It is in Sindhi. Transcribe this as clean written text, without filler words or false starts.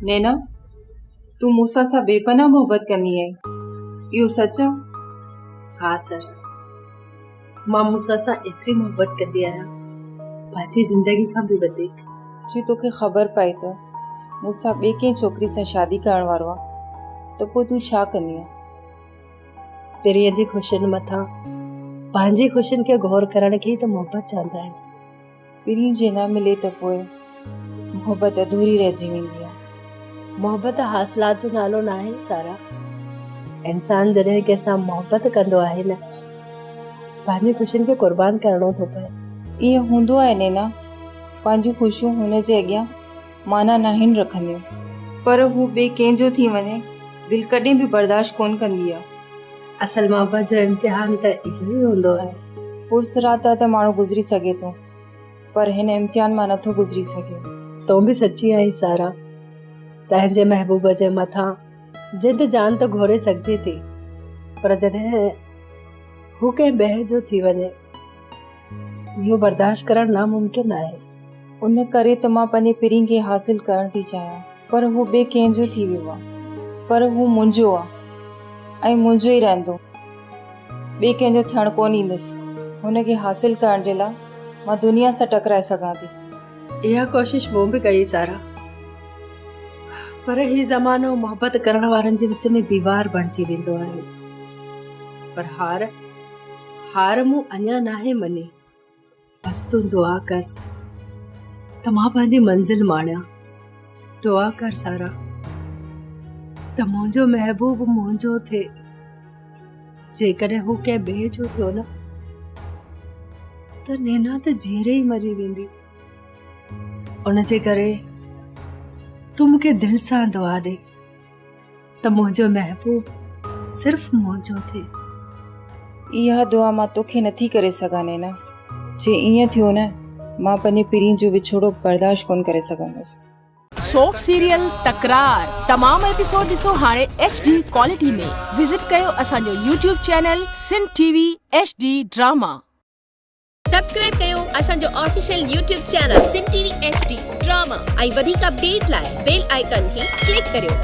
نينا، تون موسيٰ سان بي پناهه محبت ڪندي آهين، اهو سچ آ؟ ها سر، مان موسيٰ سان ايتري محبت ڪندي آهيان، پنهنجي زندگي کان به وڌيڪ. جي توکي خبر پئي ته موسيٰ ٻي ڪنهن ڇوڪري سان شادي ڪرڻ وارو آ ته پوء تون ڇا ڪندينء؟ پرينء جي خوشين مٿان پنهنجي خوشين کي غور ڪرڻ کي ئي ته محبت چوندا آهن. پرين جي نه ملي ته پوء محبت اڌوري رهجي ويندي آهي. محبت حاصلات جو نالو ناهي سارا. انسان جڏهن ڪنهن سان محبت ڪندو آهي نه پنهنجي خوشين کي قربان ڪرڻو ٿو پئي. ائين هوندو آهي نينا، پنهنجون خوشيون هن جي اڳيان معنيٰ ناهن رکنديون. پر هو ٻئي ڪنهن جو ٿي وڃي دل ڪڏهن به برداشت ڪونه ڪندي آهي. اصل محبت جو امتحان ته اهو ئي هوندو آهي. پرصراط تان ته ماڻهو گذري سگهي ٿو پر هن امتحان مان نٿو گذري سگهي. تون به سچي آهين سارا. پنهنجي محبوب جي مٿان جند جان ته گهوري سگهجي ٿي پر جڏهن هو ڪنهن ٻئي جو ٿي وڃي اهو برداشت ڪرڻ ناممڪن آهي. ان ڪري ته مان پنهنجي پرين کي حاصل ڪرڻ ٿي چاهيان پر هو ٻئي ڪنهن جو ٿي ويو آهي. پر هو منهنجو آهي ۽ منهنجو ئي رهندو. ٻئي ڪنهن جو ٿيڻ ڪونه ڏيندس. هن کي حاصل ڪرڻ جي لاء مان دنيا سان ٽڪرائي سگهان ٿي. اها ڪوشش مون به ڪئي سارا. پر هي زمانو محبت ڪرڻ وارن جي وچ ۾ ديوار بڻجي ويندو آهي. پر هار، هار مون اڃا ناهي مڃي. بس تون دعا ڪر ته مان پنهنجي منزل ماڻيان. دعا ڪر سارا ته منهنجو محبوب منهنجو ٿئي. جيڪڏهن هو ڪنهن ٻئي جو ٿيو نه ته نينا ته جيئري ئي مري ويندي. ان جي ڪري تون مون کي دل سان دعا ڏي. ته منهنجو محبوب صرف منهنجو ٿئي. اها دعا مان توکي نٿي ڪري سگهان نينا. جي ائين ٿيو نه مان پنهنجي پرين جو وڇوڙو برداشت ڪونه ڪري سگهندس. سوپ سيريل تڪرار تمام ايپيسوڊ ڏسو هاڻي ايڇ ڊي ڪوالٽي ۾ وزٽ ڪيو اسان جو YouTube channel Sindh T V H D drama. Subscribe ڪيو اسان جو official YouTube channel Sindh T V H D drama ۽ وڌيڪ اپڊيٽ لاء بيل آئيڪان کي ڪلڪ ڪريو.